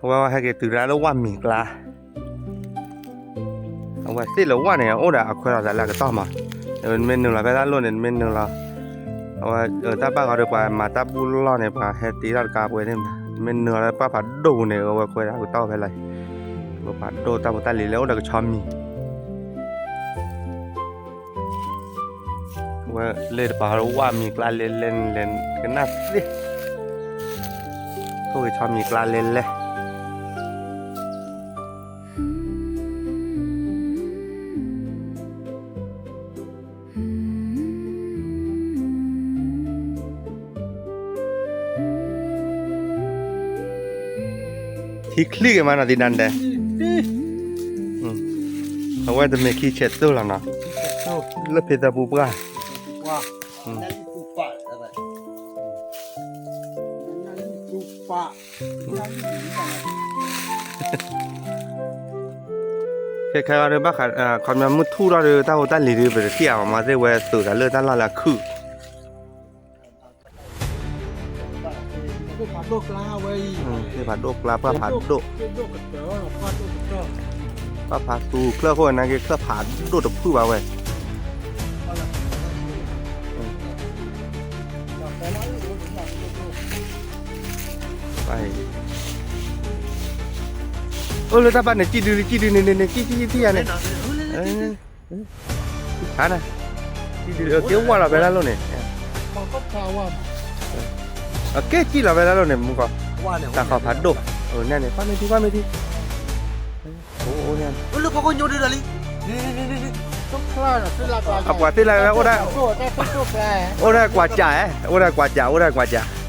ဝဲဟဲက့ၤတုၤဒၣ်လၢဝၣ်မံၤကျါ, အဝဲသ့ၣ်လၢဝၣ်န့ၣ် အိၣ်ဒီးအခွဲးလီၤသးလၢအကတီၢ်မး, နမ့ၢ်နုာ်လီၤဖဲတၢ်လိၣ်န့ၣ် နမ့ၢ်နုာ်လီၤ, အဝဲတၢ်ဘၣ်ဂီၤဒီးပှၤမၤတၢ်ဘူၣ်လီၢ်န့ၣ် ပှၤဟဲတ့ထီၣ်တကါပှဲၤန့ၣ်, နမ့ၢ်နုာ်လီၤလၢပှၢ်ဖးဒိၣ်ပူၤန့ၣ် အဝဲခွဲးဒၣ်အကတီၢ်ဖဲလီၤ, ပှၢ်ဖးဒိၣ်တၢ်ဖိတၢ်လံၤလၢအိၣ်ဒီးကဆီမံၤ ဝဲလဲၤတပၤဟီဝၣ်မံၤကျါလဲၤလဲၤန့ၣ်လဲၤကနၣ်သ့ၣ်, အိၣ်ကဆီမံၤကျါလဲၤလဲၤ ထံချံက့ၤမးနီၤသံဒၣ်ဒဲး, အဝဲတမ့ၢ်ခံဆဲးတိၢ်လီၤနီၤ, လၢဖံသးပူၤပှၢ်, ခဲခဲအံၤဒီးဘၣ်ဃး ခီပညီမုၢ်ထူၣ်ထီၣ်ဒီး တၢ်ဖိတၢ်လံၤဒီး ပတထံၣ်အါမး သ့ၣ်ဝဲသုးသးလၢတၢ်လီၢ်လၢအခုၣ် သ့ၣ်ဖးဒိၣ်ကျါ ပှၢ်ဖးဒိၣ်, ပှၢ်ဖးသူချၢၣ်အဃိ နာ်က့ ချၢၣ်ဖးဒိၣ်တဖုၣ်ဘၣ်ဝဲ အိၣ်လၢတၢ်ပၢ်န့ၣ် ကံၣ်ဒုလံ ကံၣ်ဒုန့ၣ်န့ၣ်န့ၣ် ကံၣ်ကံၣ်ကံၣ်ယၤန့ၣ်, ဟါန့ၣ်, ကံၣ်ဒု က့ၤဝၢ်လီၤဖဲတၢ်လိၣ်န့ၣ်, အက့ၤကံၣ်လီၤဖဲတၢ်လိၣ်န့ၣ် မူကီၢ်, တၢ်ဃီဖးဒိၣ်, န့ၣ်န့ၣ် ကွၢ်မ့ၢ်ထံ ကွၢ်မ့ၢ်ထံ, အိၣ်န့ၣ်, အပှၤသ့ၣ်လၢ အိၣ်ဒၣ်ကွၢ်စး, အိၣ်ဒၣ်ကွၢ်စး အိၣ်ဒၣ်ကွၢ်စး